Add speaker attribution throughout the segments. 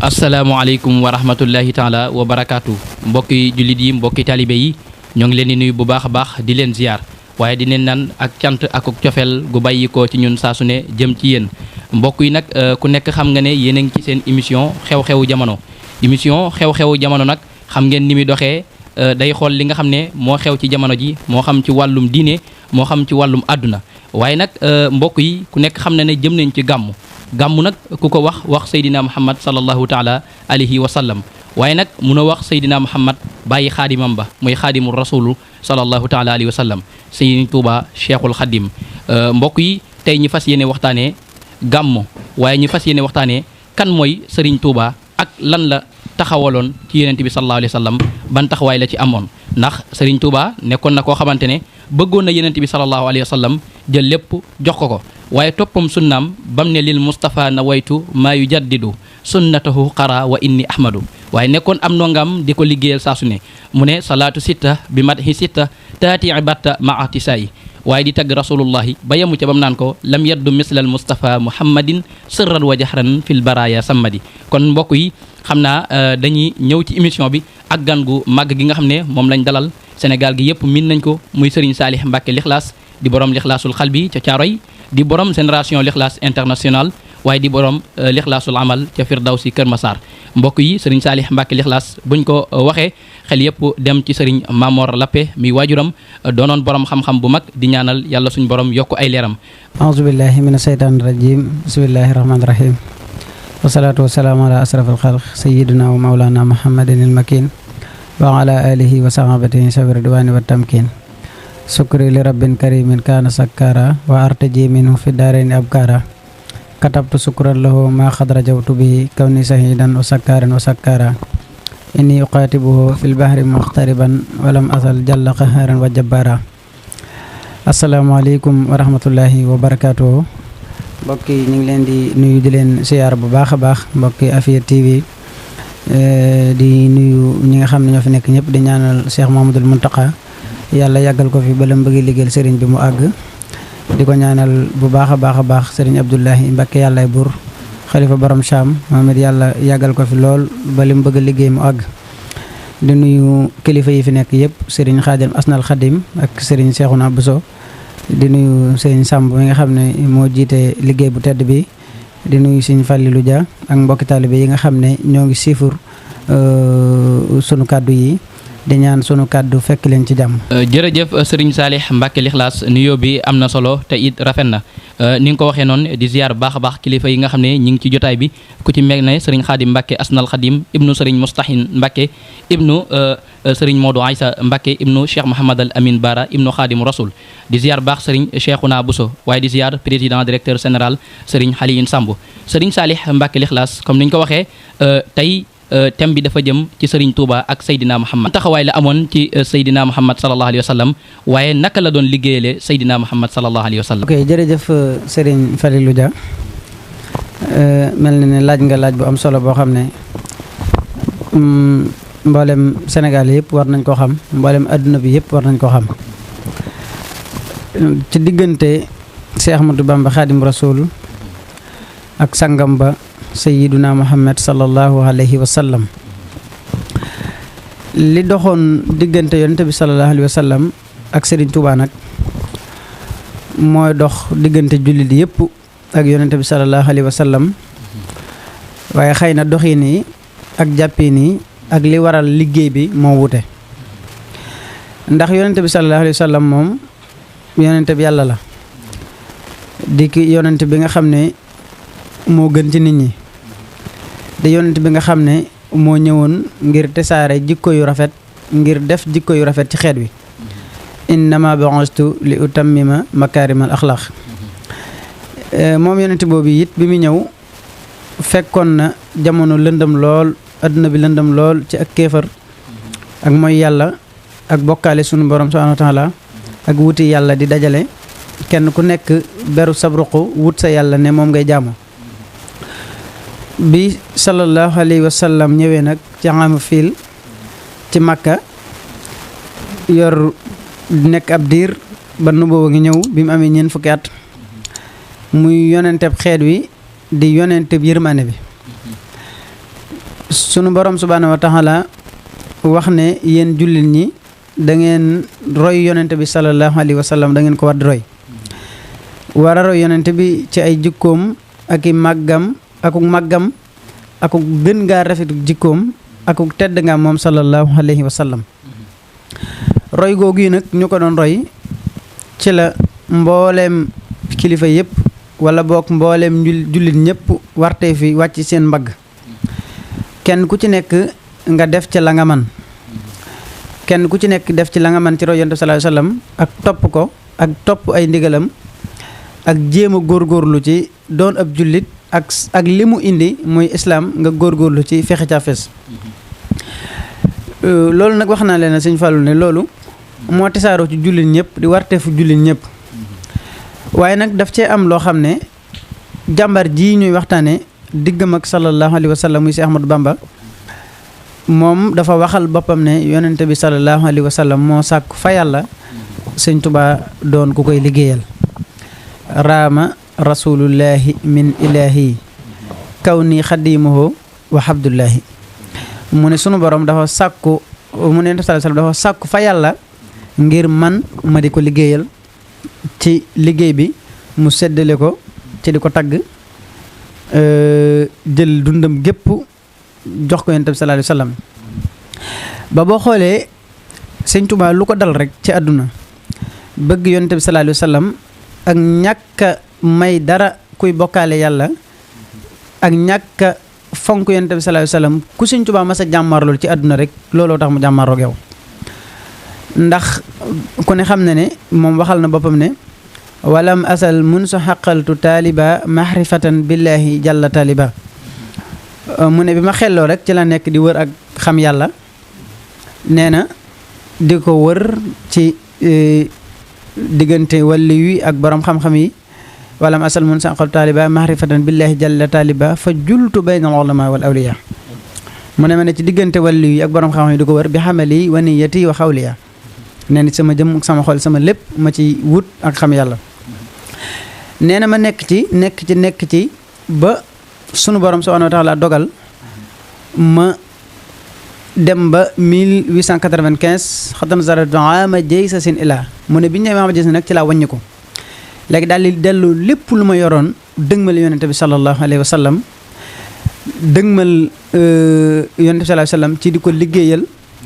Speaker 1: asalaamaaleykum wa rahmatullahi taala wa barakaatu mbokki jullit yi mbokki talibe yi ñoo ngi leen di nuyu bu baax a baax di leen ziar waaye di leen naan ak cant ak cofeel gu bàyyi ko ci ñun saa su ne jëm ci yéen mbokk yi nag ku nekk xam nga ne yéen a ngi ci seen émission xew-xewu jamono émission xew-xewu jamono nag xam ngeen ni muy doxee day xool li nga xam ne moo xew ci jamono ji moo xam ci wàllum diine moo xam ci wàllum àdduna waaye nag mbokk yi ku nekk xam na ne jëm nañ ci gàmmu nag ku ko wax Seydina Muhammad sallallahu taala alayhi wa sallam waaye nag mun a wax Seydina Muhammad bàyyi xaadimam ba muy xaadimul rasulu sallallahu taala alayhi wa sallam Sëriñ Tuuba Cheikhul Xadim mbokk yi tey ñu fas yéene waxtaanee gàmmu waaye ñu fas yéene waxtaanee kan mooy Sëriñ Tuuba ak lan la taxawaloon ci yonent bi sallallahu alayhi wa sallam ban taxawaay la ci amoon ndax Sëriñ Tuuba nekkoon na koo xamante ne bëggoon na yonent bi sallallahu alayhi wa sallam jël lépp jox ko waaye toppam sunnaam bam ne lil Mustafa na waytu maa yu jaddidu sunnatahu qara wa inni ahmadu waaye nekkoon am ndongam di ko liggéeyal saa su ne mu ne salaatu sitta bi madhi sitta taati ibatta maati saayi waaye di tagg rasulullahi ba yemu ca bam naan ko lam yaddu mislal Mustafa muhammadin sirran wa jahran fil baraya sammadi kon mbokk yi xam naa dañuy ñëw ci émission bi ak gan gu màgg gi nga xam ne moom lañ dalal Sénégal gi yëpp miin nañ ko muy Serigne Saalih Mbacke Lixlaas di borom Lixlaasul xalbi ca Caaroy di borom génération Lixlaas international waaye di borom Lixlaasul amal ca Firdawsi Kër Massar mbokk yi Serigne Saalih Mbacke Lixlaas buñ ko waxee xel yëpp dem ci Serigne Mamor Lappe mi waajuram doonoon borom xam-xam bu mag di ñaanal yàlla suñ borom yokk ay leeram.
Speaker 2: aouzu billahi mina shaytaani rajim bismillahi rahmaani rahim wasalaatu wasalaamu ala asrafil xalq sayyidina wa mawlana muhammadin il makin wa ala alihi wa sahabatihi sabi ridwani wa tamkin sukri li rabbin karimin kaana sakkara wa artaji minhu fi daarayni abkara katabtu sukran lahu ma xad rajawtu bihi kawni sahidan wa sakkara inni uqatibuhu fil bahri muxtariban walam asal jalla qaharan wa jabbara asalaamaaleykum wa rahmatullahi wa barakatuhu mbokk yi ñu ngi leen di nuyu di leen siyaar bu baax a baax mbokki Afia TV di nuyu ñi nga xam ne ñoo fi nekk ñëpp di ñaanal Cheikh Mouhamadoul Mountakha yàlla yàggal ko fi ba la mu bëgg liggéeyal sëriñ bi mu àgg di ko ñaanal bu baax a baax sëriñ Abdoulahi Mbacke yàllaay buur xalifa borom Cham moom it yàlla yàggal ko fi lool ba li mu bëgg liggéey mu àgg di nuyu kilifa yi fi nekk yëpp sëriñ Xaadim Asnal Xadim ak sëriñ Cheikhouna Bousso di nuyu sëriñ Samb mi nga xam ne moo jiite liggéey bu tedd bi di nuyu sëriñ Fallilou Dia ak mbokki taalibe yi nga xam ne ñoo ngi siifur sunu kàddu yi di ñaan sunu kàddu fekk leen ci jàmm.
Speaker 1: jërëjëf Serigne Saalih Mbacke Lixlaas nuyoo bi am na solo te it rafet na ni nga ko waxee noonu di ziar baax a baax kilifa yi nga xam ne ñi ngi ci jotaay bi ku ci mel ne Serigne Xaadim Mbacke Asnal Xadim ibnu Serigne Mustahin Mbacke ibnu Serigne Modou Aïssa Mbacke ibnu Cheikh Mouhamad al Amin Bara ibnu Xaadim Rasoul di ziar baax Serigne Cheikhouna Bousso waaye di ziar président directeur général Serigne Xaliyin Samb Serigne Saalih Mbacke Lixlaas comme ni ñu ko waxee tey. thème bi dafa jëm ci Serigne Touba ak Seydina Muhammad taxawaay la amoon ci Seydina Muhammad sallallahu alayhi wa sallam waaye naka la doon liggéeyale Seydina Muhammad sallallahu alayhi wa sallam.
Speaker 2: ok jërëjëf Serigne Fallilou Dia mel na ne laaj nga laaj bu am solo boo xam ne mboolem Sénégal yëpp war nañ koo xam mboolem adduna bi yëpp war nañ koo xam ci diggante Cheikh Ahmadou Bamba Khadim Rasoul ak sangam ba. Sayyiduna Muhammad sallallahu alayhi wa sallam li doxoon diggante yonent bi sallallahu alayhi wa sallam ak Serigne Touba nag mooy dox diggante jullit yëpp ak yonent bi sallallahu alayhi wa sallam waaye xëy na doxin yi ak jàppin yi ak li waral liggéey bi moo wute ndax yonent bi sallallahu alayhi wa sallam moom yonent bi yàlla la di ki yonent bi nga xam ne moo gën ci nit ñi di yonent bi nga xam ne moo ñëwoon ngir tasaare jikko yu rafet ngir def jikko yu rafet ci xeet wi innama bu'istu li utammima makaarimal axlaaq moom yonent boobu it bi mu ñëw fekkoon na jamono lëndëm lool adduna bi lëndëm lool ci ak kéefar ak mooy yàlla ak bokkaale sunu borom subhaanahu wa taala ak wuti yàlla di dajale kenn ku nekk beru sabruqu wut sa yàlla ne moom ngay jaamu bi sallallahu alayhi wa sallam ñëwee nag ci am fiil ci Makka yor nekk ab diir ba nu booba ngi ñëw bi mu amee ñeent fukki at muy yonenteb xeet wi di yonenteb yërmande bi sunu borom subhaanahu wa taala wax ne yéen jullit ñi da ngeen roy yonente bi sallallahu alayhi wa sallam da ngeen ko war di roy war a roy yonente bi ci ay jikkoom ak i màggam akuk gën ngaa rafetu jikkoom akuk tedd nga moom sallallahu alayhi wa sallam roy googu yi nag ñu ko doon roy ci la mbooleem kilifa yëpp wala boog mbooleem jullit ñëpp warte fi wàcc seen mbagg kenn ku ci nekk nga def ci la nga man kenn ku ci nekk def ci la nga man ci roy yonent bi sallallahu alayhi wasallam ak topp ko ak topp ay ndigalam ak jéem a góorgóorlu ci doon ab jullit ak li mu indi muy islaam nga góorgóorlu ci fexe ca fes loolu nag wax naa leen Sëñ Fallu ne loolu moo tasaaroo ci jullit ñëpp di warteefu jullit ñëpp waaye nag daf cee am loo xam ne jàmbar ji ñuy waxtaane diggam ak sallallahu alayhi wa sallam muy Seex Ahmadu Bamba moom dafa waxal boppam ne yonente bi sallallahu alayhi wa sallam moo sàkku fa yàlla Sëñ Tuubaa doon ku koy liggéeyal raama rasulullahi min ilahi kaw nii xadimuhu wa abdullahi mu ne sunu borom dafa sàkku mu ne sallallahu alayhi wa sallam dafa sàkku fa yàlla ngir man ma di ko liggéeyal ci liggéey bi mu seddale ko ci di ko tagg jël dundam gépp jox ko yonent bi sallallahu alayhi wa sallam ba boo xoolee Sëñ Tuubaa lu ko dal rek ci àdduna bëgg yonent bi sallallahu alayhi wa sallam ak ñàkk a may dara kuy bokkaale yàlla ak ñàkk a fonk yonent bi sallallahu alayhi wa sallam ku Sëñ Tuubaa mas a jàmmarlool ci àdduna rek looloo tax mu jàmmarloog yow ndax ku ne xam na ne moom waxal na boppam ne walam asal mun su xaqaltu taaliba mahrifatan billahi jalla taaliba mu ne bi ma xelloo rek ci la nekk di wër ak xam yàlla nee na di ko wër ci diggante wàlli wi ak borom xam-xam yi walam asal mun su xaqaltu taaliba mahrifatan billahi jalla taaliba fa jultu bayna al ulama wal awliya mu ne ma ne ci diggante wàlli wi ak borom xam-xam yi di ko wër bi xamali wa niyati wa xawliya nee na sama jëm sama xol sama lépp ma ci wut ak xam yàlla nee na ma nekk ci ba sunu borom subhanahu wa taala dogal ma dem ba 1895 xatan zaratu ama jëy sa sin ilaa mu ne bi ñu ñëwee ama jëy sa nag ci laa wàññi ko léegi daal di dellu lépp lu ma yoroon dëgmal yonente bi sallallahu alayhi wa sallam dëgmal yonente bi sallallahu alayhi wa sallam ci di ko liggéeyal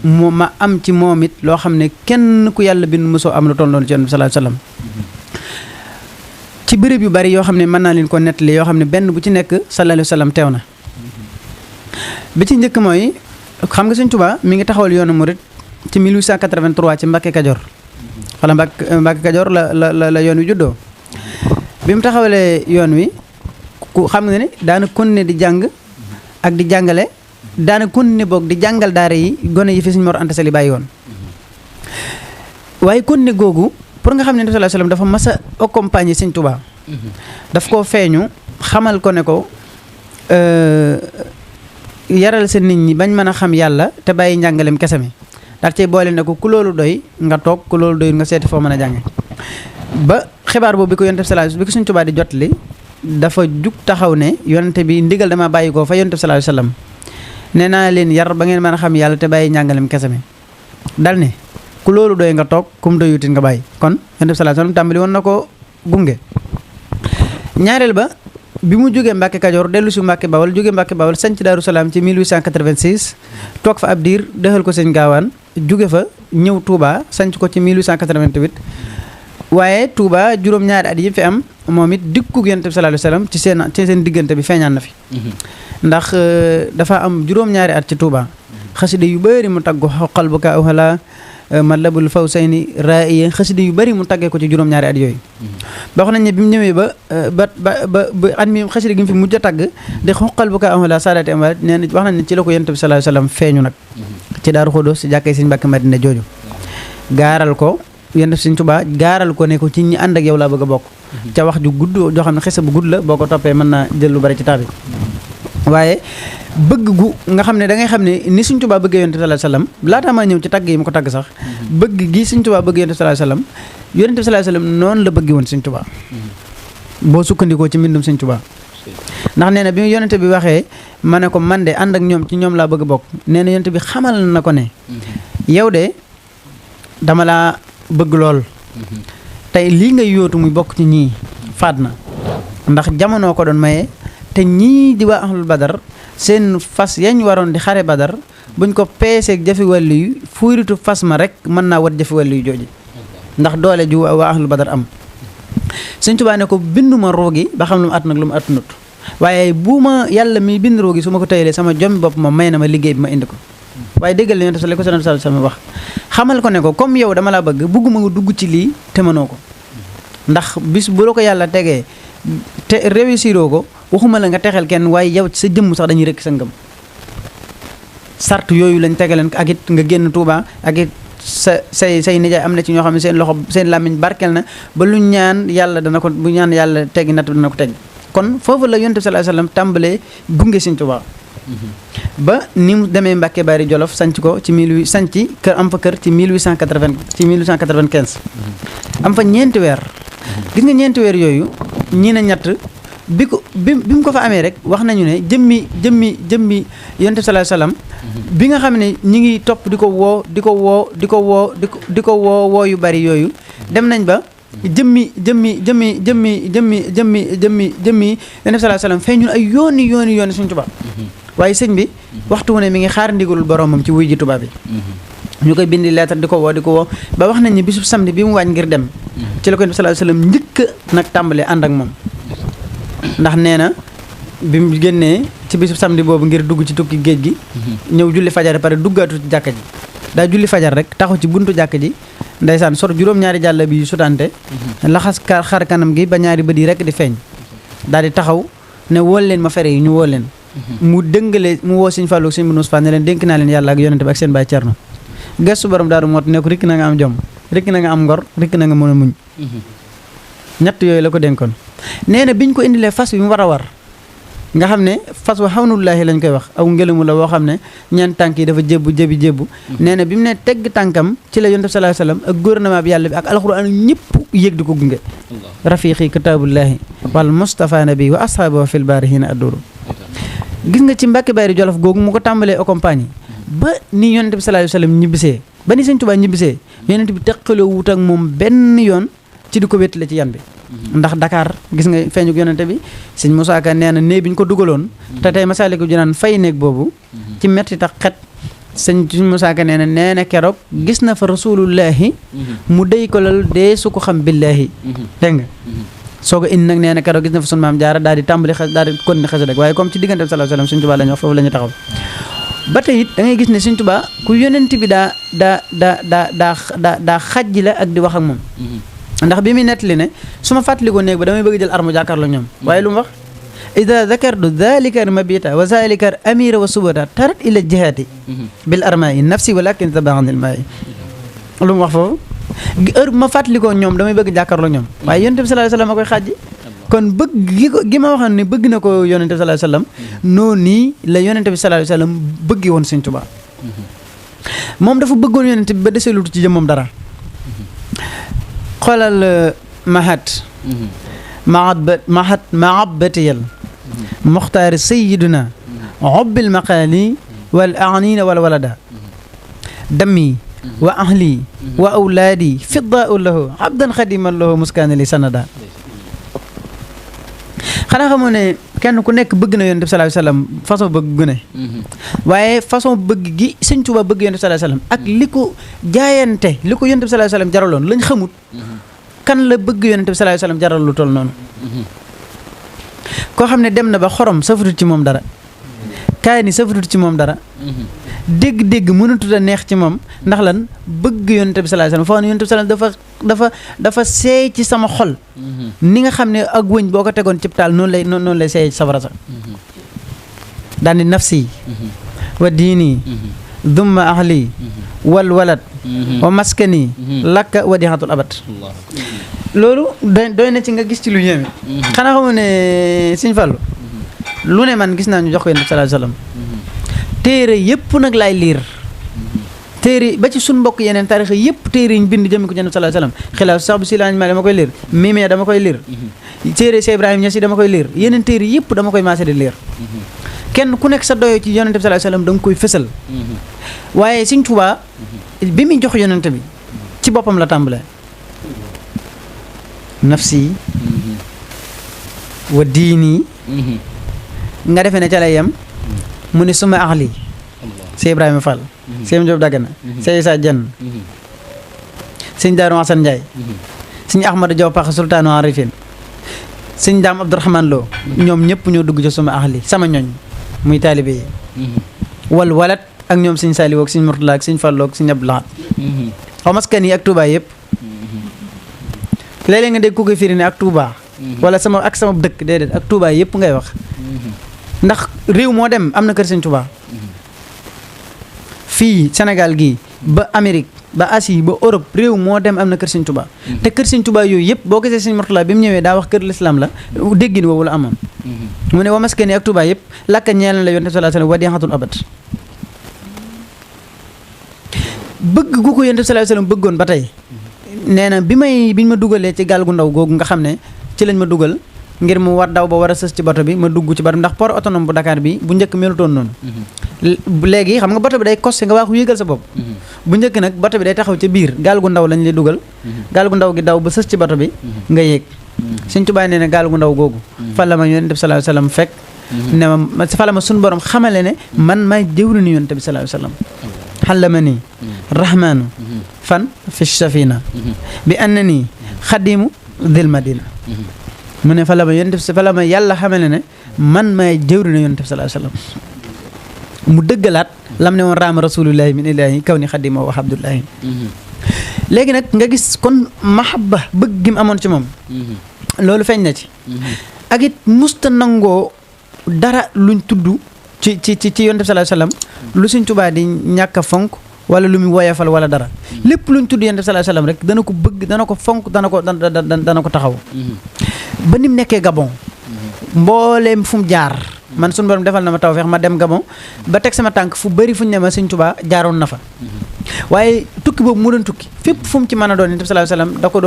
Speaker 2: moo ma am ci moom it loo xam ne kenn ku yàlla bind mosoo am lu toll noonu ci yonent bi sallallahu alayhi wasallam ci béréb yu bari yoo xam ne mën naa leen ko nettali yoo xam ne benn bu ci nekk sallallahu alayhi wasallam teew na bi ci njëkk mooy xam nga Sëñ Tuubaa mi ngi taxawal yoonu murit ci 1883 ci Mbàkke Kajoor wala Mbàkke Kajoor la yoon wi juddoo bi mu taxawalee yoon wi ku xam nga ne daana continuer di jàng ak di jàngale daana continuer boog di jàngal daara yi gone yi fi Sëñ Mor Anta Sali bàyyi woon waaye continuer googu pour nga xam ne sallallahu alayhi wasallam dafa mas a accompagner Sëñ Tuubaa daf koo feeñu xamal ko ne ko yaral sa nit ñi bañ mën a xam yàlla te bàyyi njàngalem kese mi daal cay boole ne ko ku loolu doy nga toog ku loolu doy nga seeti foo mën a jànge ba xibaar boobu bi ko yonent bi sallallahu alayhi wasallam bi ko Sëñ Tuubaa di jotli dafa jug taxaw ne yonente bi ndigal dama bàyyi ko fa yonent bi sallallahu alayhi wasallam nee naa leen yar ba ngeen mën a xam yàlla te bàyyi njàngalem kese mi dal ne ku loolu doy nga toog kum doyutit nga bàyyi kon yonent bi sallallahu alayhi wasallam tàmbali woon na ko gunge ñaareel ba bi mu jógee Mbàkke Kajoor dellu si Mbàkke Bawol jógee Mbàkke Bawol sanc Daaru Salaam ci 1886 toog fa ab diir dëxal ko Sëñ Gaawaan jóge fa ñëw Touba sanc ko ci 1888 waaye Touba juróom-ñaari at yi fi am moom it dikkug Yonent bi sallallahu alayhi wasallam ci seen diggante bi feeñaan na fi ndax dafa am juróom-ñaari at ci Touba xasida yu bëri mu tagg xoqal bu ka awhala Matlabul Fawzayni raaya xasida yu bëri mu taggee ko ci juróom-ñaari at yooyu ba wax nañ ne bi mu ñëwee ba at mi xasida gi mu fi mujj a tagg di xoqal bu ka awhala saadaati am nee na wax nañ ne ci la ko Yonent bi sallallahu alayhi wasallam feeñu nag ci Daaru Xudoos si jàkkee Sëñ Mbàkke Madina jooju gaaral ko Yonent bi Sëñ Tuubaa gaaral ko ne ko ci ñi ànd ak yow laa bëgg a bokk ca wax ju gudd joo xam ne xese bu gudd la boo ko toppee mën naa jël lu bari ci temps bi waaye bëgg gu nga xam ne da ngay xam ne ni Sëñ Tuubaa bëggee Yonent bi sallallahu alayhi wasallam laataa maa ñëw ci tagg yi mu ko tagg sax bëgg gi Sëñ Tuubaa bëgg Yonent bi sallallahu alayhi wasallam Yonent bi sallallahu alayhi wasallam noonu la bëgg woon Sëñ Tuubaa boo sukkandikoo ci mbindum Sëñ Tuubaa ndax nee na bi yonente bi waxee ma ne ko man de ànd ak ñoom ci ñoom laa bëgg bokk nee na yonente bi xamal na ko ne yow de dama laa bëgg lool tey lii ngay yóotu muy bokk ci ñii faat na ndax jamono ko doon maye te ñii di waa ahlul badar seen fas yañ waroon di xare badar buñ ko peeseeg jafi wàllu yu fuuritu fas ma rek mën naa wat jafi wàllu yu jooji ndax doole ju waa ahlul badar am Sëñ Tuubaa ne ko binduma roogi ba xam lu mu at nag lu mu attunut waaye bu ma yàlla mi bind roogi su ma ko tëyalee sama jommi bopp ma may na ma liggéey bi ma indi ko waaye déggal yonent sa li ko sa sama wax xamal ko ne ko comme yow dama laa bëgg bugguma nga dugg ci lii te mënoo ko ndax bis bu la ko yàlla tegee te réussiroo ko waxuma la nga texeel kenn waaye yow ci sa jëmm sax dañuy rëkk sa ngëm sart yooyu lañ tegaleen ak it nga génn Tuuba ak it say nijaay am na ci ñoo xam ne seen loxo seen làmmiñ barkeel na ba lu ñaan yàlla dana ko bu ñaan yàlla teggi natt dana ko tegg kon foofu la yonent bi sallallahu alayhi wasallam tàmbalee gunge Sëñ Tuuba ba ni mu demee Mbàkke Bari Jolof sanc ko ci kër am fa kër ci 1895 am fa ñeenti weer gis nga ñeenti weer yooyu ñii na ñett bi mu ko fa amee rek wax nañu ne jëmmi yonent bi sallallahu alayhi wasallam bi nga xam ne ñi ngi topp di ko woo yu bari yooyu dem nañ ba jëmmi yonent bi sallallahu alayhi wasallam feeñul ay yooni Sëñ Tuubaa waaye sëñ bi waxtu wu ne mi ngi xaar ndigalul boromam ci wuy ji tubaab bi ñu koy bindi lettre di ko woo ba wax nañ ni bisub samedi bi mu waaj ngir dem ci la ko yonent bi sallallahu alayhi wasallam njëkk nag tàmbalee ànd ak moom ndax nee na bi mu génnee ci bisub samedi boobu ngir dugg ci tukki géej gi ñëw julli fajar pare duggaatu ci jàkka ji daa julli fajar rek taxaw ci buntu jàkka ji ndeysaan sor juróom-ñaari jàlla bi yu sutante laxas xar kanam gi ba ñaari bët yi rek di feeñ daal di taxaw ne wool leen ma fere yi ñu wool leen mu dëngale mu woo Sëñ Fallu ak Sëñ Mustafaa ne leen dénk naa leen yàlla ak yonente bi ak seen baay Cerno gestu borom daaru moot ne ko rikk na nga am jom rikk na nga am ngor rikk na nga mën a muñ ñett yooyu la ko dénkoon nee na biñ ko indilee fas bi mu war a war nga xam ne fas wa xawnullaahi lañ koy wax aw ngelamu la woo xam ne ñeent tànk yi dafa jébbu nee na bi mu ne tegg tànkam ci la yonent bi sallallahu alayhi wasallam ak gouvernement bi yàlla bi ak alxuraan ñëpp yéeg di ko gunge rafiqi kitaabullaahi wal mustafa nabi wa ashaabu fil baarihiina adduru gis nga ci Mbàkke Bari Jolof googu mu ko tàmbalee accompagné ba ni yonent bi sallallahu alayhi wasallam ñibbisee ba ni Sëñ Tuubaa ñibbisee yonent bi teqaloo wut ak moom benn yoon ci di ko wéttale ci yan bi ndax Dakar gis nga feeñu yonente bi Sëñ Musaa Ka nee na néeg bi ñu ko dugaloon te tey Masaalikul Jinaan fay néeg boobu ci metti tax xet Sëñ Musaa Ka nee na keroog gis na fa rasulullahi mu dey ko lal dee su ko xam billaahi dégg nga soo ko indi nag nee na keroog gis na fa sunu maam Jaara daal di tàmbali daal di continuer xas rek waaye comme ci diggante bi sallallahu alayhi wasallam Sëñ Tuubaa la ñu wax foofu la ñu taxaw ba tey it da ngay gis ne Sëñ Tuubaa ku yonent bi daa xajji la ak di wax ak moom ndax bi muy nettali ne su ma fàttalikoo néeg ba damay bëgg jël arme jàkkaarloo ñoom waaye lu mu wax ida dakartu dhalika mabita wa zalika amira wa subata tarat ila jihati bil armai nafsi walakin tabaanil maay lu mu wax foofu heure bu ma fàttalikoo ñoom damay bëgg jàkkaarloo ñoom waaye yonent bi sallallahu alayhi wasallam a koy xajji kon bëgg gi ma waxoon ne bëgg na ko yonent bi sallallahu alayhi wasallam noonu nii la yonent bi sallallahu alayhi wasallam bëggi woon Sëñ Tuubaa moom dafa bëggoon yonent bi ba deselutu ci jëmmam dara xoolal mahabbatiyal muxtaari sayiduna hubbil maqaali wal aanina wal walada dammi wa ahli wa awlaadi fiddaau lahu abdan xadiman lahu muskaana li sanada xanaa xamoo ne kenn ku nekk bëgg na yonent bi sallallahu alayhi wasallam façon bëgg gu ne waaye façon bëgg gi Sëñ Tuubaa bëgg yonent bi sallallahu alayhi wasallam ak li ko jaayante li ko yonent bi sallallahu alayhi wasallam jaraloon lañ xamut kan la bëgg yonent bi sallallahu alayhi wasallam jaral lu toll noonu koo xam ne dem na ba xorom safatut ci moom dara kaay ni safatut ci moom dara dégg-dégg mënatut a neex ci moom ndax lan bëgg yonent bi sallallahu alayhi wasallam foo ne yonent bi sallallahu alayhi wasallam dafa seey ci sama xol ni nga xam ne ak wëñ boo ko tegoon cib taal noonu lay seey ci safara sax daal ni nafsi wa diini dumma ahli wal walad wa maskani lakka wa dixatul abat loolu doy na ci nga gis ci lu yéeme xanaa xamu ne Sëñ Fallu lu ne man gis naa ñu jox ko yonent bi sallallahu alayhi wasallam téere yëpp nag laay liir téere ba ci suñ mbokk yeneen taarix yëpp téere yi ñu bind jëmi ko yonent bi sallallahu alayhi wasallam xilaaf sax bu si laañ ma dama koy liir mimee dama koy liir téere Cheikh Ibrahima Niass yi dama koy liir yeneen téere yëpp dama koy maase di liir kenn ku nekk sa doyo ci yonente bi sallallahu alayhi wasallam da nga koy fësal waaye Sëñ Tuubaa bi muy jox yonente bi ci boppam la tàmbalee nafsi wa diini nga defee ne ca lay yem mu ne suma axli Cheikh Ibrahima Fall Cheikh Diop Dagana Cheikh Issa Dieng Sëñ Daaru Asan Njaay Sëñ Ahmadu Jaw Paxa sultaanu arifin Sëñ Daam Abdourahman Lo ñoom ñëpp ñoo dugg ci suma axli sama ñooñ muy taalibe yi wal walat ak ñoom Sëñ Saaliw ak Sëñ Murtala ak Sëñ Fallu ak Sëñ Abdu Lahat xaw maskan yi ak Touba yëpp léeg-léeg nga dégg ku koy firi ne ak Touba wala sama dëkk déedéet ak Touba yëpp ngay wax ndax réew moo dem am na kër Sëñ Touba fii Sénégal gii ba Amérique ba Asie ba Europe réew moo dem am na kër Sëñ Touba te kër Sëñ Touba yooyu yëpp boo gisee Sëñ Murtala bi mu ñëwee daa wax kër l'islam la déggin woowu la amoon mu ne wa maskani ak Touba yëpp lakka ñeel na la yonent sallallahu alayhi wasallam wadihatul abad bëgg gu ko yonent sallallahu alayhi wasallam bëggoon ba tey nee na biñ ma dugalee ci gaal gu ndaw googu nga xam ne ci lañ ma dugal ngir mu war daw ba war a sës ci bato bi ma dugg ci bato ndax port autonome bu Dakar bi bu njëkk melutoon noonu léegi xam nga bato bi day costé nga waaxu yéegal sa bopp bu njëkk nag bato bi day taxaw ci biir gaal gu ndaw lañ lay dugal gaal gu ndaw gi daw ba sës ci bato bi nga yéeg Sëñ Tuubaa nee na gaal gu ndaw googu fa la ma yonent bi sallallahu alayhi wasallam fekk ne ma fa la ma suñu borom xamale ne man maay jëwri ni yonent bi sallallahu alayhi wasallam xallama nii rahmaanu fan fi safina bi anna nii xadimu dil madina mu ne fa la ma yàlla xamale ne man maay jëwri na yonent bi sallallahu alayhi wasallam mu dëggalaat lam ne woon raama rasulullahi min ilahi kaw ni xadima wax abdullahi léegi nag nga gis kon mahabba bëgg gi mu amoon ci moom loolu feeñ na ci ak it musta nangoo dara luñ tudd ci yonent bi sallallahu alayhi wasallam lu Sëñ Tuubaa di ñàkk a fonk wala lu muy woyafal wala dara lépp luñ tudd yonent bi sallallahu alayhi wasallam rek dana ko bëgg dana ko fonk dana ko taxaw ba ni mu nekkee Gabon mbooleem fu mu jaar man suñu borom defal na ma tawfeex ma dem Gabon ba teg sama tànk fu bëri fu ñu ne ma Sëñ Tuubaa jaaroon na fa waaye tukki boobu mu doon tukki fépp fu mu ci mën a doon yonent bi sallallahu alayhi wasallam da ko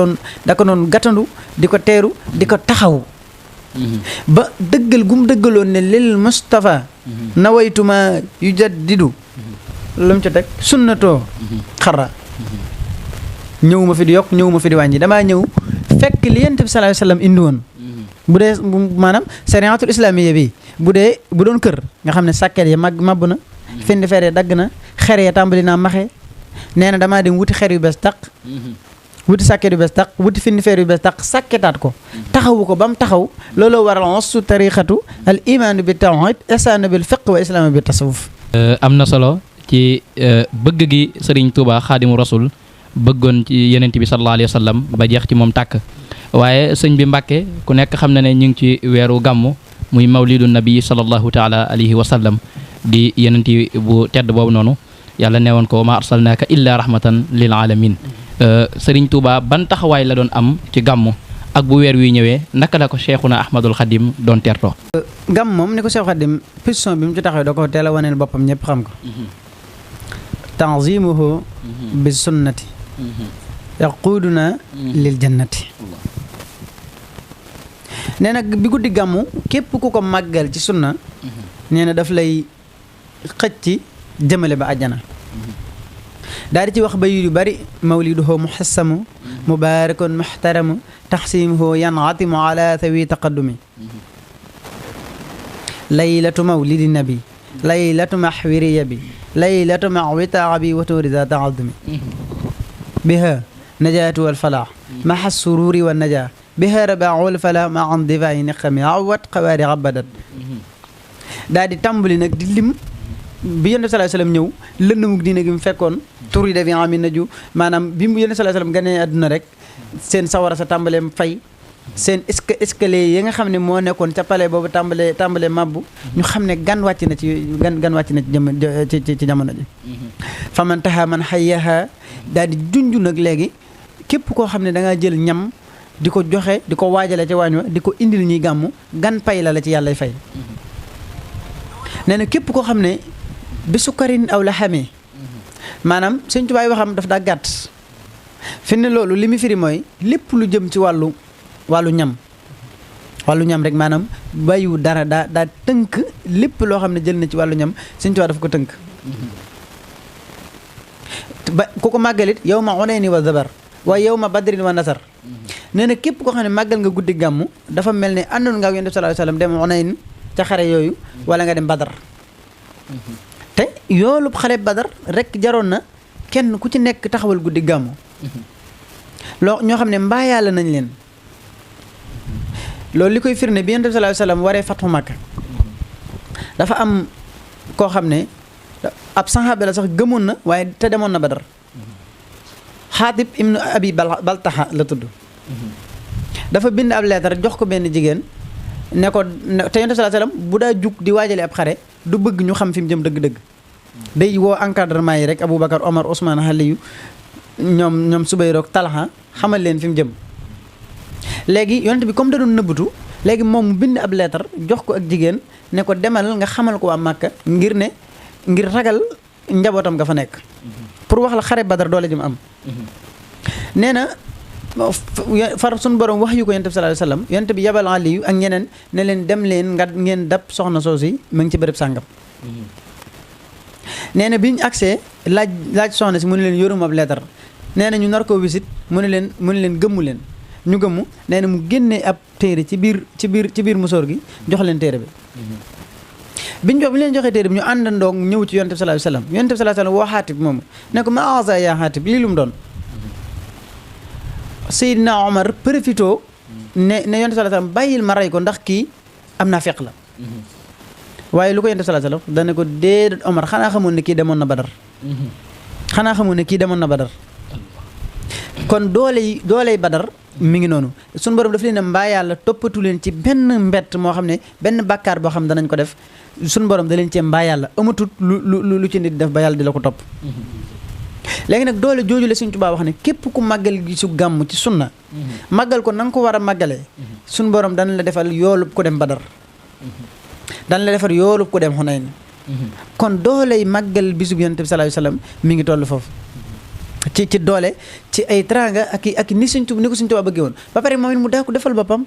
Speaker 2: doon gàttandu di ko teeru di ko taxaw ba dëggal gum dëggaloon ne lil Mustafa nawaytuma yujaddidu lu mu ca teg sunnatoo xarra ñëwuma fi di yokk ñëwuma fi di wàññi damaa ñëw fekk li yonent bi sallallahu alayhi wasallam indi woon bu dee maanaam sariatul islamiyya bi bu doon kër nga xam ne sàkket yi màbb na fendi feere dagg na xer ya tàmbali naa maxe nee na damaa dem wuti xer yu bees taq wuti sàkket yu bees taq wuti fendi feere yu bees taq sàkketaat ko taxawu ko ba mu taxaw looloo waral osu tariqatu al imaanu bi tawhid ihsaanu bil fiqh wa islaamu bi tasawuf
Speaker 1: am na solo ci bëgg gi Sëriñ Tuubaa Xaadimu Rasul bëggoon ci Yonent bi sallallahu alayhi wa sallam ba jeex ci moom tàkk waaye sëñ bi Mbàkke ku nekk xam na ne ñu ngi ci weeru gàmmu muy mawlidu nabi sallallahu taala alayhi wa sallam di Yonent bu tedd boobu noonu yàlla neewoon ko ma arsalnaaka illa rahmatan lil alamin Sëriñ Tuubaa ban taxawaay la doon am ci gàmmu ak bu weer wi ñëwee naka la ko Cheikhuna Ahmadul Xadim doon teertoo.
Speaker 2: gàmm moom ni ko Cheikh Xadim position bi mu ci taxawee da ko teel a waneel boppam ñëpp xam ko tanzimuhu bi sunnati yaquuduna lil jannati nee na bi guddi gàmmu képp ku ko màggal ci sunna nee na daf lay xëcc jëmale ba àjjana daal di ci wax bayit yu bari mawliduhu muhassamu mubarakun muhtaramu taxsimuhu yanatimu ala thawi taqaddumi laylatu mawlidi nabi laylatu maxwiriya bi laylatu maxwitaaxa bi wa tuurida taadumi biha najaatu walfalaax maxa sururi wa najaa biha rabaaxu walfalaax ma an divayi niqami awat xawaari abadat daal di tàmbali nag di lim bi yonent sallallahu alayhi wasallam ñëw lëndamug diine gi mu fekkoon tur yi defi am naju maanaam bi mu yonent sallallahu alayhi wasallam ganee àdduna rek seen sawara sa tàmbaleem fay seen escalier yi nga xam ne moo nekkoon ca palais boobu tàmbalee mabbu ñu xam ne gan wàcc na ci jamono ji fa man taxa man xayyaha daal di junj nag léegi képp koo xam ne da ngaa jël ñam di ko joxe di ko waajale ca waañ wa di ko indil ñuy gàmmu gan pay la ci yàllay fay nee na képp koo xam ne bi sukkarin aw la xamee maanaam Sëñ Tuubaa waxam daf daa gàtt fi ne loolu li mu firi mooy lépp lu jëm ci wàllu ñam wàllu ñam rek maanaam bàyyiwu dara daa tënk lépp loo xam ne jël na ci wàllu ñam Sëñ Tuubaa dafa ko tënk ba ku ko màggalit yow ma onee ni wa zabar waaye yow ma badrin wa nasar nee na képp koo xam ne màggal nga guddi gàmmu dafa mel ne àndoon nga ak Yonent bi sallallahu alayhi wasallam dem onee ca xare yooyu wala nga dem badar te yoolub xare badar rek jaroon na kenn ku ci nekk taxawal guddi gàmmu loo ñoo xam ne mbaa yàlla nañ leen loolu li koy firnde bi Yonent bi sallallahu alayhi wasallam waree fatxu Makka dafa am koo xam ne ab saxaaba la sax gëmoon na waaye te demoon na badar Xaatib ibnu Abi Baltaxa la tudd dafa bind ab leetar jox ko benn jigéen ne ko te Yonent bi sallallahu alayhi wasallam bu daa jug di waajale ab xare du bëgg ñu xam fi mu jëm dëgg-dëgg day woo encadrement yi rek Aboubacar Omar Ousmane Aliyu ñoom Subayr ak Talha xamal leen fi mu jëm léegi Yonent bi comme da doon nëbbatu léegi moom mu bind ab leetar jox ko ak jigéen ne ko demal nga xamal ko waa Màkka ngir ragal njabootam nga fa nekk pour wax la xare Badar doole ji mu am nee na far suñu borom wax yu ko Yonent bi sallallahu alayhi wasallam Yonent bi yabal Aliyu ak ñeneen ne leen dem leen nga ngeen dab soxna soosi mu ngi ci bërëb sàngam nee na bi ñu agsee laaj soxna si mu ne leen yorum ab leetar nee na ñu nar koo wisit mu ne leen gëmmu leen ñu gëmmu nee na mu génnee ab téere ci biir musóor gi jox leen téere bi bi ñu leen joxee téere bi ñu àndandoo ñëw ci Yonent bi sallallahu alayhi wasallam Yonent bi sallallahu alayhi wasallam woo Xaatib moomu ne ko ma asa yaa Xaatib lii lu mu doon Seydina Omar profito ne Yonent bi sallallahu alayhi wasallam bàyyil ma rey ko ndax kii am naa feq la waaye lu ko Yonent bi sallallahu alayhi wasallam dane ko déedéet Omar xanaa xamoon ne kii demoon na Badar kon dooley Badar mi ngi noonu suñu borom daf leen ne mbaa yàlla toppatu leen ci benn mbett moo xam ne benn bàkkaar boo xam ne danañ ko def suñu borom da leen cee mbaa yàlla amatut lu ci nit def ba yàlla di la ko topp léegi nag doole jooju la Sëñ Tuubaa wax ne képp ku màggal gi su gàmm ci sunna màggal ko na nga ko war a màggalee suñu borom dana la defal yoolub ko dem Badar dana la defal yoolub ko dem Xunayn kon dooley màggal bisub Yonent bi sallallahu alayhi wasallam mi ngi toll foofu ci doole ci ay tranga ak ni ko Sëñ Tuubaa bëggee woon ba pare moom it mu daa ko defal boppam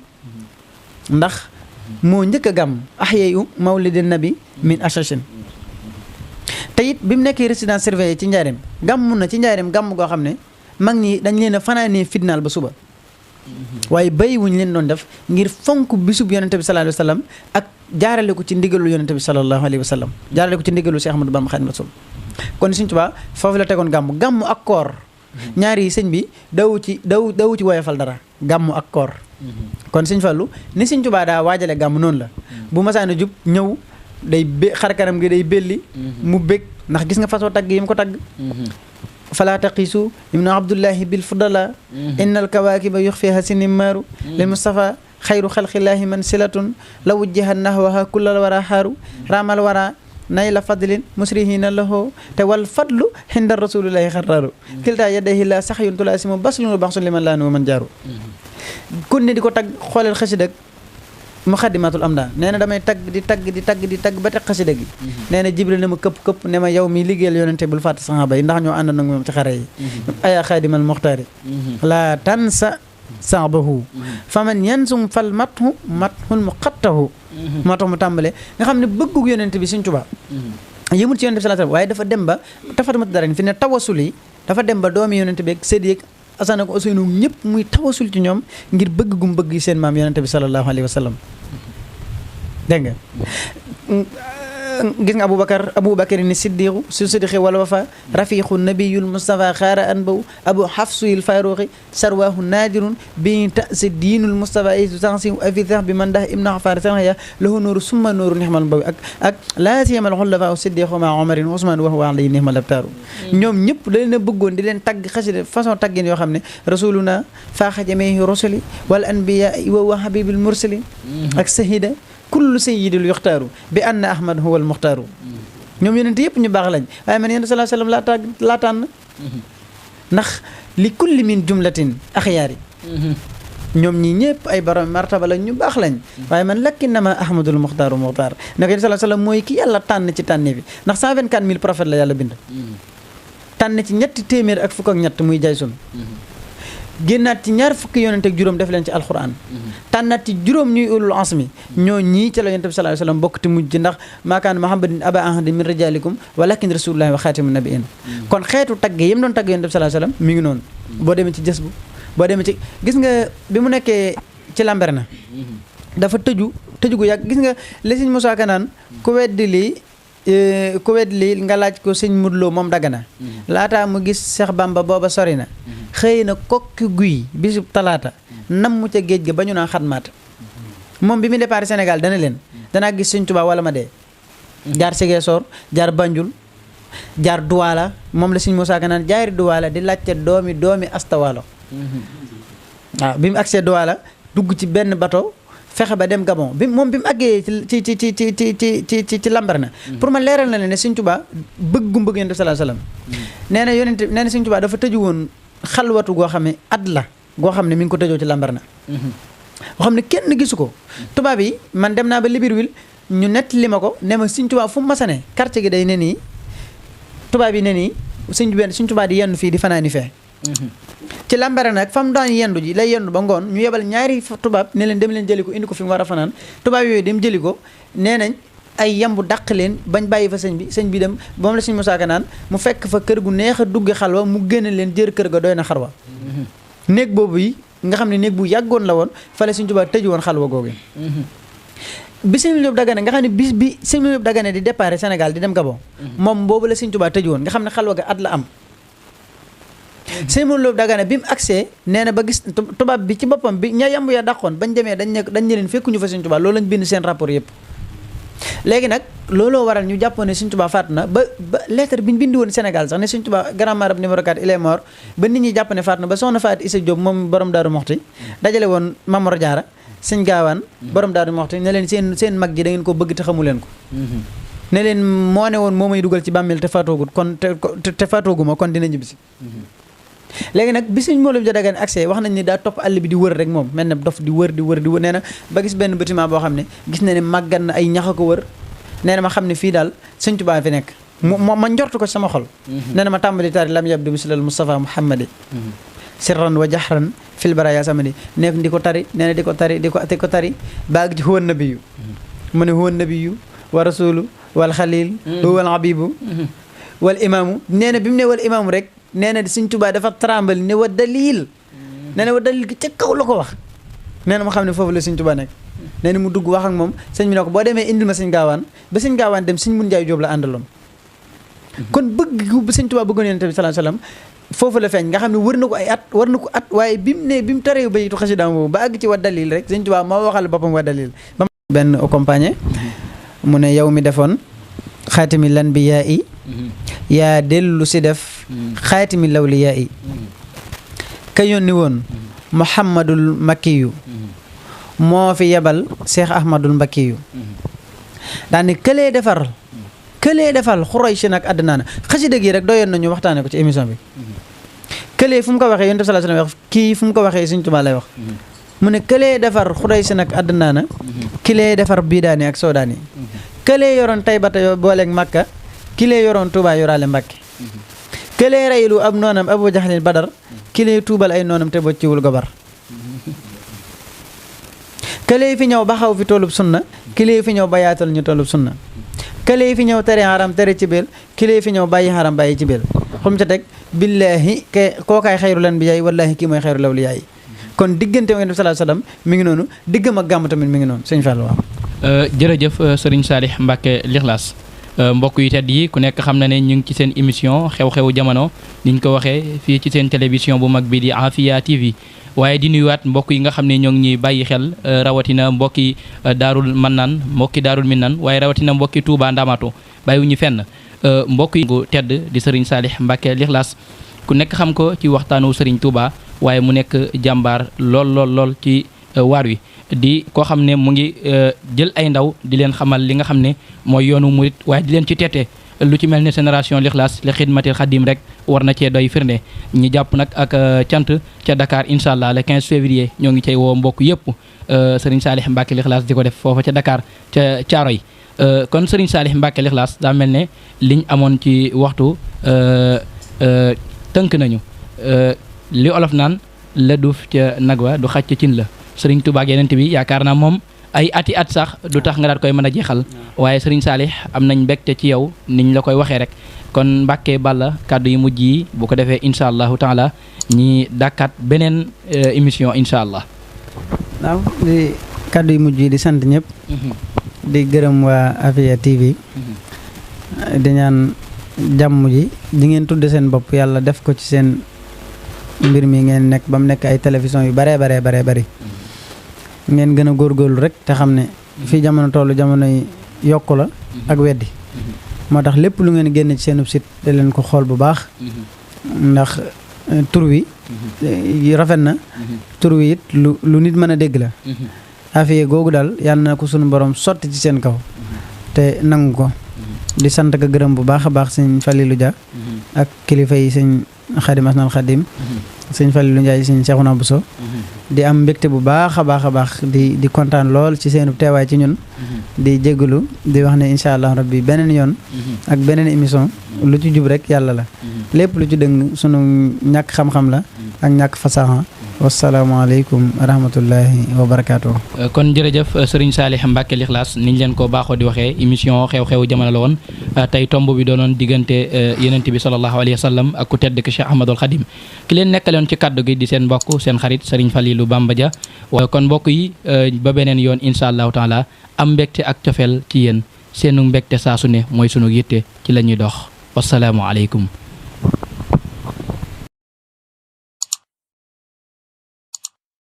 Speaker 2: ndax moo njëkk a gàmm ahyayu mawlidin nabi min ashashin te it bi mu nekkee résidence surveillée ci njaareem gàmm na ci njaareem gàmm goo xam ne mag ñi dañ leen a fanaanee fitnaal ba suba waaye bàyyi wuñ leen doon def ngir fonk bisub Yonent bi sallallahu alayhi wasallam ak jaarale ko ci ndigalu Yonent bi sallallahu alayhi wasallam jaarale ko ci ndigalu Cheikh Ahmadou Bamba Khadimu Rasul kon Sëñ Tuubaa foofu la tegoon gàmm ak koor ñaari sëñ bi dawu ci woyofal dara gàmm ak koor kon Sëñ Fallu ni Sëñ Tuubaa daa waajale gàmm noonu la bu masaana jub ñëw day xar kanam gi day belli mu bég ndax gis nga façon tagg yi mu ko tagg fala taqisu ibnu abdullahi bil fudala innal kawakiba yuxfiha sinimaaru lil mustafa xayru xalqillaahi man silatun la wujjiha nahwaha kullal wara xaaru ramal wara nay la fadlin musrihina lahu te wal fadlu xinda rasulillahi xaraaru kilta yadayhi la sax yun tulaa si mu baslun wa baxsun liman laanu wa man jaaru kun ne di ko tagg xooleel xasida muxaddimatul amda nee na damay tagg di tagg ba teg xasida gi nee na jibril ne ma këpp ne ma yow mi liggéeyal Yonente bul fàtte saxaaba yi ndax ñoo ànd nag moom ci xare yi aya xaadimal muxtaari la tansa saabahu faman yansum fal mathul muqattahu moo tax mu tàmbale nga xam ne bëggug Yonente bi Sëñ Tuubaa yëmul ci Yonente bi sallallahu alayhi wasallam waaye dafa dem ba tafatamata dara fi ne tawasul yi dafa dem ba doomi Yonente bi ak sédd yeeg Asan ak Useynu ñëpp muy tawasul ci ñoom ngir bëgg gum bëgg seen maam Yonente bi sallallahu alayhi wasallam dégg nga gis nga Aboubacar ni siddiqu su siddiqi wala wafa rafiqu nabiyul Mustafa xaara an baw abu hafsuyil faruqi sarwahu nadirun bi tasi diinul Mustafa ay sansi afi sax bi man dax ibnu xafaar sanaya lahu nooru summa nooru nixmal bawi ak laa siyamal xullafa siddiqu ma omarin Usmaan wax wax lay nixmal abtaaru ñoom ñëpp da leen a bëggoon di leen tagg xasida façon taggin yoo xam ne rasuluna faaxa jamehi rusuli wal anbiya wa habibil mursalin ak sahida kullu sayyidil yuxtaaru bi anna ahmad huwa al muxtaaru ñoom Yonent yëpp ñu baax lañ waaye man Yonent sallallahu alayhi wasallam laa tànn ndax li kulli min jumlatin axyaari ñoom ñi ñëpp ay borom martaba lañ ñu baax lañ waaye man lakinnama ahmadul muxtaaru muxtaar ndax Yonent sallallahu alayhi wasallam mooy ki yàlla tànn ci tànne bi ndax 124000 prophètes la yàlla bind tànn ci 300 ak fukk ak ñett muy jaay sun génnaat ci ñaar fukki yonent ak juróom def leen ci alxuraan tànnaat ci juróom ñuy ulul azmi ñoo ñii ca la yonent bi sallallahu alayhi wasallam bokk te mujj ndax maa kaana Muhammadin aba ahadin min rijalikum walakin rasulullahi wa xaatimun nabiyyin kon xeetu tagg yi mu doon tagg yonent bi sallallahu alayhi wasallam mi ngi noonu boo demee ci jës bu boo demee ci gis nga bi mu nekkee ci Lambaréné dafa tëju gu yàgg gis nga li Sëñ Musaa Ka naan ku weddi lii nga laaj ko Sëñ Modou Lo moom Dagana laataa mu gis Seex Bamba booba sori na xëy na kokki guy bisub talaata nam mu ca géej ga ba ñu naan xatmaat moom bi mu départ Sénégal dana leen danaa gis Sëñ Tuubaa wala ma dee jaar Ziguinchor jaar Banjul jaar Douala moom la Sëñ Musaa Ka naan jaari Douala di laajte doomi astawaalo waaw bi mu agsee Douala dugg ci benn bateau fexe ba dem Gabon bi mu àggee ci Lambaréné pour ma leeral na leen ne Sëñ Tuubaa bëggum bëgg Yonent bi sallallahu alayhi wasallam nee na Sëñ Tuubaa dafa tëju woon xalwatu goo xam ne at la goo xam ne mi ngi ko tëjoo ci Lambaréné goo xam ne kenn gisu ko tubaab yi man dem naa ba Libreville ñu nett li ma ko ne ma Sëñ Tuubaa fu mu masane quartier gi day ne nii tubaab yi ne nii Sëñ Tuubaa di yendu fii di fanaani fee ci Lambaréné nag fa mu daan yendu ji lay yendu ba ngoon ñu yebal ñaari tubaab ne leen dem leen jëli ko indi ko fi mu war a fanaan tubaab yooyu dem jëli ko nee nañ ay yambu dàq leen bañ bàyyi fa sëñ bi dem moom la Sëñ Musaa Ka naan mu fekk fa kër gu neex a dugge xalwa mu génne leen jër kër ga doy na xarwa néeg boobu yi nga xam ne néeg bu yàggoon la woon fa la Sëñ Tuubaa tëju woon xalwa googu bi Sëñ Jóob Dagana nga xam ne bis bi Sëñ Jóob Dagana di départ Sénégal di dem Gabon moom boobu la Sëñ Tuubaa tëju woon nga xam ne xalwa ga at la am Sëñ Jóob Dagana bi mu agsee nee na ba gis tubaab bi ci boppam bi ña yamb ya dàqoon bañ demee dañ ne leen fekkuñu fa Sëñ Tuubaa loolu lañ bind seen rapport yëpp léegi nag looloo waral ñu jàppoon ne Sëñ Tuubaa faatu na ba lettre bi ñu bind woon Sénégal sax ne Sëñ Tuubaa grand marabout numéro 4 il est mort ba nit ñi jàpp ne faatu na ba soxna Faat Isa Jóob moom borom Daaru Moxti dajale woon Mamor Jaara Sëñ Gaawaan borom Daaru Moxti ne leen seen mag ji da ngeen ko bëgg te xamu leen ko ne leen moo ne woon moo may dugal ci bàmmeel te faatoogut kon te faatooguma kon dina ñibbisi léegi nag bi Sëñ Jóob Dagana accès wax nañ ni daa topp àll bi di wër rek moom mel ne dof di wër nee na ba gis benn bâtiment boo xam ne gis na ne màggat na ay ñax a ko wër nee na ma xam ne fii daal Sëñ Tuubaa fi nekk ma njortu ko sama xol nee na ma tàmbali taari lam yabdu mislal Mustafa Muhammadi sirran wa jahran fil baraya samadi nekk di ko tari nee na di ko tari ba ak ci huwa nabiyu mu ne huwa nabiyu wa rasulu wal xalil wal habibu wal imaamu nee na bi mu ne wal imaamu rek nee na Sëñ Tuubaa dafa trembal ne wa dalil nee na wa dalil gi ca kaw la ko wax nee na ma xam ne foofu la Sëñ Tuubaa nekk nee na mu dugg wax ak moom sëñ bi ne ko boo demee indil ma Sëñ Gaawaan ba Sëñ Gaawaan dem Sëñ Mun Njaay Jóob la àndaloon kon bëgg gu Sëñ Tuubaa bëggoon Yonent bi sallallahu alayhi wasallam foofu la feeñ nga xam ne war na ko at waaye bi mu taree bayitu xasidaam boobu ba àgg ci wa dalil rek Sëñ Tuubaa moo waxal boppam wa dalil ba benn accompagné mu ne yow mi defoon xaatimi lanbiyaa yi yaa dellu si def xaatimi lawliyaa yi ka yónni woon Muhammadul Makkiyu moo fi yebal Cheikh Ahmadul Mbakkiyu daani këlee defal Xuraysh nag àddinaana xasida gi rek doyoon nañu waxtaane ko ci émission bi këlee fu mu ko waxee Yonent bi sallallahu alayhi wasallam wax kii fu mu ko waxee Sëñ Tuubaa lay wax mu ne këlee defar Xuraysh nag àddinaana kilee defar biidaani ak soodaani këlee yoroon Taybata yoo booleeg Makka kilee yoroon Tuubaa yoraale Mbàkke këlee reylu ab noonam Abu Jahlin Badar kilee tuubal ay noonam te bocciwul gobar këlee fi ñëw ba xaw fi toolub sunna kilee fi ñëw ba yaatal ñu toolub sunna këlee fi ñëw tere xaram tere ci beel kilee fi ñëw bàyyi xaram bàyyi ci beel xum ca teg billaahi kookaay xayru lan bi yaay wallaahi kii mooy xayru law li yaay kon diggante Yonent bi sallallahu alayhi wasallam mi ngi noonu diggam ak gàmm tamit mi ngi noonu sëñ Fallou waaw
Speaker 1: jërëjëf sëriñ Saalih Mbàkke Lixlaas mbokk yu tedd yi ku nekk xam na ne ñu ngi ci seen émission xew-xewu jamono niñ ko waxee fii ci seen télévision bu mag bi di Afia TV waaye di nuyuwaat mbokk yi nga xam ne ñoo ngi ñuy bàyyi xel rawatina mbokki daarul mannaan mbokki daarul minnan waaye rawatina mbokki Touba Ndamatou bàyyiwuñu fenn mbokk yi gu tedd di sëriñ Saalih Mbàkke Lixlaas ku nekk xam ko ci waxtaanu sëriñ Touba waaye mu nekk jàmbaar lool ci waar wi di koo xam ne mu ngi jël ay ndaw di leen xamal li nga xam ne mooy yoonu murit waaye di leen ci teete lu ci mel ne génération Lixlaas li xidmatil xadim rek war na cee doy firnde ñi jàpp nag ak cant ca Dakar incha allah le 15 février ñoo ngi cay woo mbokk yëpp Serigne Saalih Mbacke Lixlaas di ko def foofa ca Dakar ca Caaroy kon Serigne Saalih Mbacke Lixlaas daa mel ne liñ amoon ci waxtu tënk nañu li olof naan la duuf ca nag wa du xaj ca cin la sëriñ Tuubaa ak yeneen bi yaakaar naa moom ay ati at sax du tax nga daat koy mën a jeexal waaye sëriñ Saalix am nañ mbégte ci yow niñ la koy waxee rek kon Mbàkke Balla kàddu yu mujj yi bu ko defee incha allahu taala ñi dàkkaat beneen émission incha allah.
Speaker 2: waaw di kàddu yu mujj yi di sant ñëpp. di gërëm waa Afia TV. di ñaan jàmm ji di ngeen tudde seen bopp yàlla def ko ci seen mbir mi ngeen nekk ba mu nekk ay télévision yu baree bari ngeen gën a góorgóorlu rek te xam ne fii jamono tollu jamono yi yokku la ak weddi moo tax lépp lu ngeen génne ci seenub site da leen ko xool bu baax ndax tur wi rafet na tur wi it lu nit mën a dégg la Afia googu daal yàlla na ko sunu borom sotti ci seen kaw te nangu ko di sant ko gërëm bu baax a baax sëñ Falilou Dia ak kilifa yi sëñ Xadim Asnal Xadim sëñ Falilou Ndiaye sëñ Cheikhouna Bousso di am mbégte bu baax a baax di kontaan lool ci seenu teewaay ci ñun di jégalu di wax ne incha allah rabbi beneen yoon ak beneen émission lu ci jub rek yàlla la lépp lu ci dëng sunu ñàkk xam-xam la ak ñàkk fasaxa wasalaamaaleykum wa rahmatullahi wa barakaatu.
Speaker 1: kon jërëjëf sëriñ Saalix Mbàkke Lixlaas niñ leen ko baaxoo di waxee émission xew-xewu jamono la woon tey tomb bi doonoon diggante yenent bi sallallahu alayhi wa sallam ak ku tedd ki Cheikh Ahmadul Xadim ki leen nekkaloon ci kaddu gi di seen mbokk seen xarit sëriñ Falilou Bamba Dia kon mbokk yi ba beneen yoon incha allahu taala am mbégte ak cofeel ci yéen seenu mbégte saa su ne mooy sunu yitte ci la ñuy dox wasalaamualeykum.